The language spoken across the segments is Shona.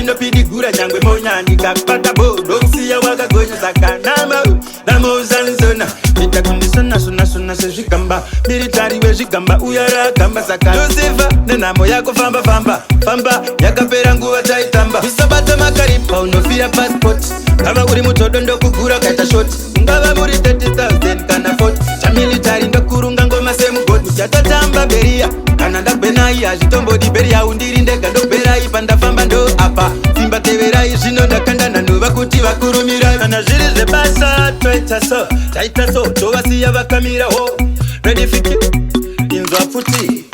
rinopidigura nyangwe monya. Ndikakubata bo, ndokusiya wakagonya. Saka namo namo usanisona, ita kundisona sona sona sezvigamba. Military wezvigamba uya rakamba. Saka Lucifer nenhamo yako, famba famba famba, yakapera nguva taitamba. Usabata makaripa, unofira passport. Kava uri mutodo, ndokugura kaita short. Ungava muri 30,000 kana 40, chamilitary ndokurunga ngoma semugoti. Chatotamba beria kana ndagwenai, hazvitombodi beria. Undiri ndega ndobherai, pandafamba ndo apa simba teverai. Zvino ndakanda nhanhuva kuti vakurumirai. Kana zviri zvebasa toita so, taita so, tovasiya vakamira ho, ready fiki inzwa pfuti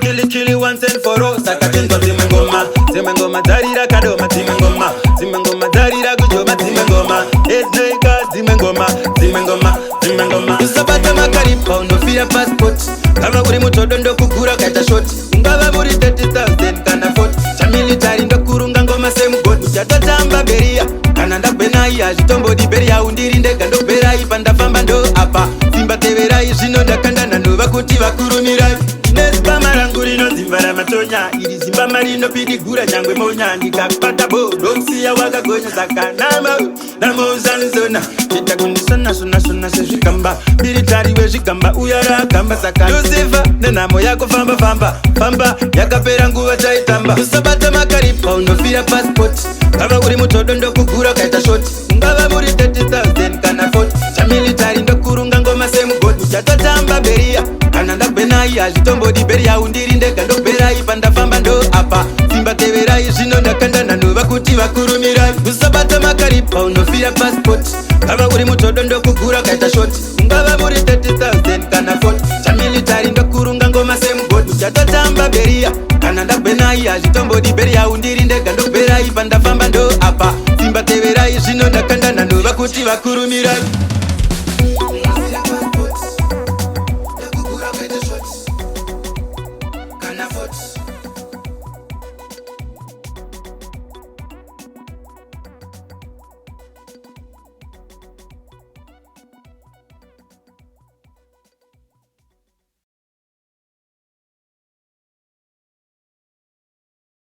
kill kill once and for all. Saka tinzwa dzimwe ngoma, dzimwe ngoma dzarira Kadoma, dzimwe ngoma, dzimwe ngoma dzarira kujoma, dzimwe ngoma ezeka, dzimwe ngoma, dzimwe ngoma, dzimwe ngoma. Usabata makaripa, unofira passport. Kava uri mutodo, ndokugura kaita short. Ungava muri 30,000 kana 40, chamilitary ndokurunga ngoma semugoti. Chatotamba beria kana ndagwenai, hazvitombodi beria. Undiri ndega ndobherai, pandafamba ndo apa simba teverai. Zvino ndakanda nhanhuva kuti vakurumirai. Nezibama rangu rinonzimba ramatonya, iri zimbama rinopidigura nyangwe monya. Ndikakubata bo, ndokusiya wakagonya. Saka namo namo usanisona, ita kundisona sona sona sezvigamba. Military wezvigamba uya rakamba. Saka Lucifer nenhamo yako, famba famba famba, yakapera nguva taitamba. Usabata makaripa, unofira passport. Kava uri mutodo, ndokugura kaita short. Ungava muri 30,000 kana 40, chamilitary ndokurunga ngoma semugoti. Chatotamba beria kana ndagwenai, hazvitombodi beria. Undiri ndega ndobherai, pandafamba ndo apa simba teverai. Zvino ndakanda nhanhuva kuti vakurumirai. Usabata makaripa, unofira passport. Kava uri mutodo, ndokugura kaita short. Ungava muri 30,000 kana 40, chamilitary ndokurunga ngoma semugoti. Chatotamba beria kana ndagwenai, hazvitombodi beria. Undiri ndega ndobherai, pandafamba ndo apa simba teverai. Zvino ndakanda nhanhuva kuti vakurumirai.